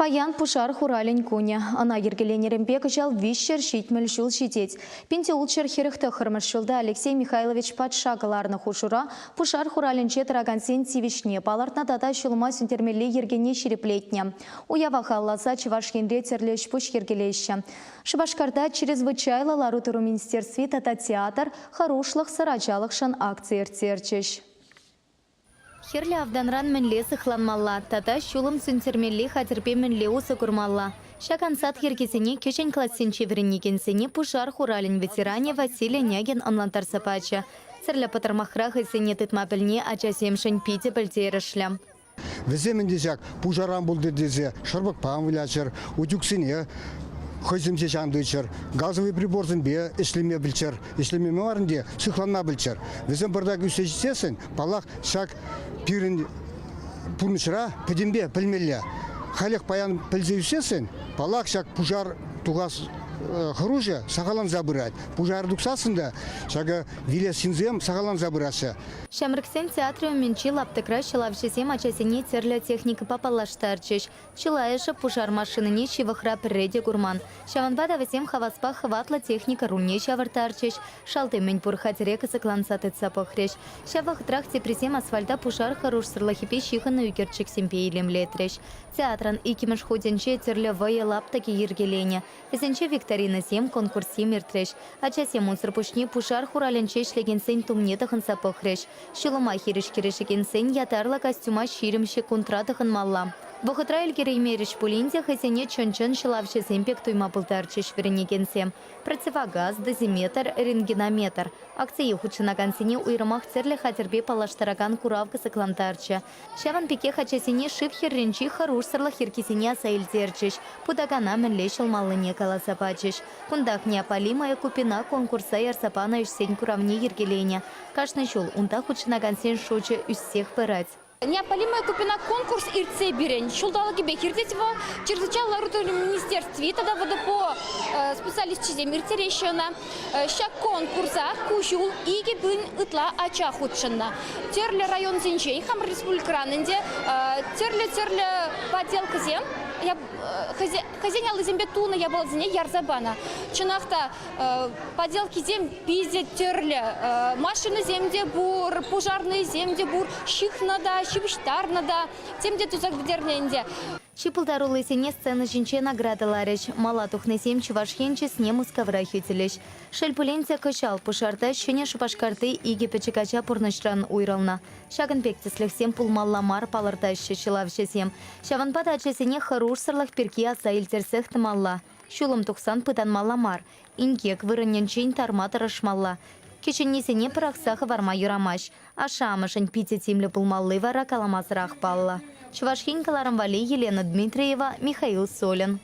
Паян пушар хуралӗн кунӗ. Ӑна йӗркеленӗренпе кӑҫал 370 ҫул ҫитет. 1649 ҫулта Алексей Михайлович патша кӑларнӑ хушура пушар хуралӗнче тӑракансен тивӗҫне палӑртнӑ тата ҫулӑма сӳнтермелли йӗркене ҫирӗплетнӗ. Уява халалласа Чӑваш Енре тӗрлӗ ӗҫ-пуҫ йӗркелеҫҫӗ. Шупашкарта Чрезвычайлӑ лару-тӑру министерстви тата театр Хӑрушлӑхсӑр ачалӑхшӑн акци ирттерчӗҫ. Хӗрлӗ автанран мӗнле сыхланмалла тата ҫулӑм сӳнтермелли хатӗрпе мӗнле усӑ курмалла? Ҫак ансат йӗркесене кӗҫӗн классенче вӗренекенсене пушар хуралӗн ветеранӗ Василий Нягин ӑнлантарса пачӗ. Тӗрлӗ пӑтӑрмахра хӑйсене тытма пӗлни ачасемшӗн питӗ пӗлтерӗшлӗ. Вӗсем ӗнтӗ ҫак пушаран пултӑр тесе шӑрпӑкпа ан выляччӑр, утюгсене хӑйсем ҫеҫ ан тытчӑр, газовый приборсемпе ӗҫлеме пӗлччӗр, ӗҫлеме мар ӗнтӗ, сыхланма пӗлччӗр. Вӗсем пӑртак ӳссе ҫитсессӗн, паллах, ҫак пирӗн пурнӑҫра пӗтӗмпе пӗлмелле. Халех паян пӗлсе ӳссессӗн, паллах, ҫак пушар тухас хӑрушӑ сахалланса пырать. Пушар тухсассӑн та ҫакӑ вилес ҫынсем сахалланса пыраҫҫӗ. Ҫамрӑксен театрӗ умӗнчи лаптӑкра ҫӑлавҫӑсем ачасене тӗрлӗ техникӑпа паллаштарчӗҫ. Чылайӑшӗ пушар машинине ҫывӑхра пӗрре те курман. Ҫавӑнпа та вӗсем хаваспах хӑватлӑ техника рульне ҫавӑрттарчӗҫ, шалти мӗнпур хатӗре кӑсӑкланса тытса пӑхрӗҫ. Ҫав вӑхӑтрах теприсем асфальта пушар хӑрушсӑрлӑхӗпе ҫыхӑннӑ ӳкерчӗксемпе илемлетрӗҫ. Театрӑн иккӗмӗш хутӗнче тӗрлӗ вӑйӑ лаптӑкӗ йӗркеленӗ. Вӗсенче викторинӑсем, конкурссем иртрӗҫ. Ачасем унсӑр пуҫне пушар хуралӗнче ӗҫлекенсен тумне тӑхӑнса пӑхрӗҫ. Ҫулӑма хирӗҫ кӗрешекенсен ятарлӑ костюма 20 ҫеккунтра тӑхӑнмалла. Вӑхӑтра ӗлкӗреймерӗҫ пулин те хӑйсене чӑн-чӑн ҫӑлавҫӑсем пек туйма пултарчӗҫ вӗренекенсем. Противогаз, дозиметр, рентгенометр. Акцие хутшӑнакансене уйрӑмах тӗрлӗ хатӗрпе паллаштаракан курав кӑсӑклантарчӗ. Ҫавӑн пекех ачасене шыв хӗрринчи хӑрушсӑрлӑх йӗркисене аса илтерчӗҫ, путакана мӗнле ҫӑлмаллине каласа пачӗҫ. Кунтах Неопалимая купина конкурса ярса панӑ ӗҫсен куравне йӗркеленӗ. Кашни ҫул унта хутшӑнакансен шучӗ ӳссех пырать. Неопалимая купина конкурс иртсе пирӗн ҫулталӑкӗпех иртет вӑл. Чрезвычайлӑ лару-тӑру министерстви тата ВДПО специалисчӗсем ирттереҫҫӗ ӑна. Ҫак конкурса ку ҫул 2000 ытла ача хутшӑннӑ. Тӗрлӗ районсенчен, хамӑр республикӑран ӗнтӗ, тӗрлӗ-тӗрлӗ поделкӑсем хӑйсен аллисемпе тунӑ япаласене ярса панӑ. Чӑнах та, поделкисем питӗ тӗрлӗ. Машинӑсем те пур, пушарнӑйсем те пур, ҫыхнӑ та, ҫыпӑҫтарнӑ та, тем те туса пӗтернӗ ӗнтӗ. Чи пултаруллисене сцена ҫинче наградӑларӗҫ. Мала тухнисем Чӑваш Ен чысне Мускавра хӳтӗлӗҫ. Шел пулин те, кӑҫал пушарта Ҫӗнӗ Шупашкарти икӗ пӗчӗк ача пурнӑҫран уйрӑлнӑ. Ҫакӑн пек тӗслӗхсем пулмалла мар палӑртаҫҫӗ ҫӑлавҫӑсем. Ҫавӑнпа та ачасене хӑрушсӑрлӑх пирки аса илтерсех тӑмалла. Ҫулӑм тухсан пытанмалла мар, инкек вырӑнӗнчен тарма тӑрӑшмалла. Кӗҫӗннисене пӑрахса хӑварма юрамасть. Ашшӗ-амӑшӗн питӗ тимлӗ пулмалли вара каламасӑрах паллӑ. Чӑваш Ен кӑларӑм валли Елена Дмитриева, Михаил Солин.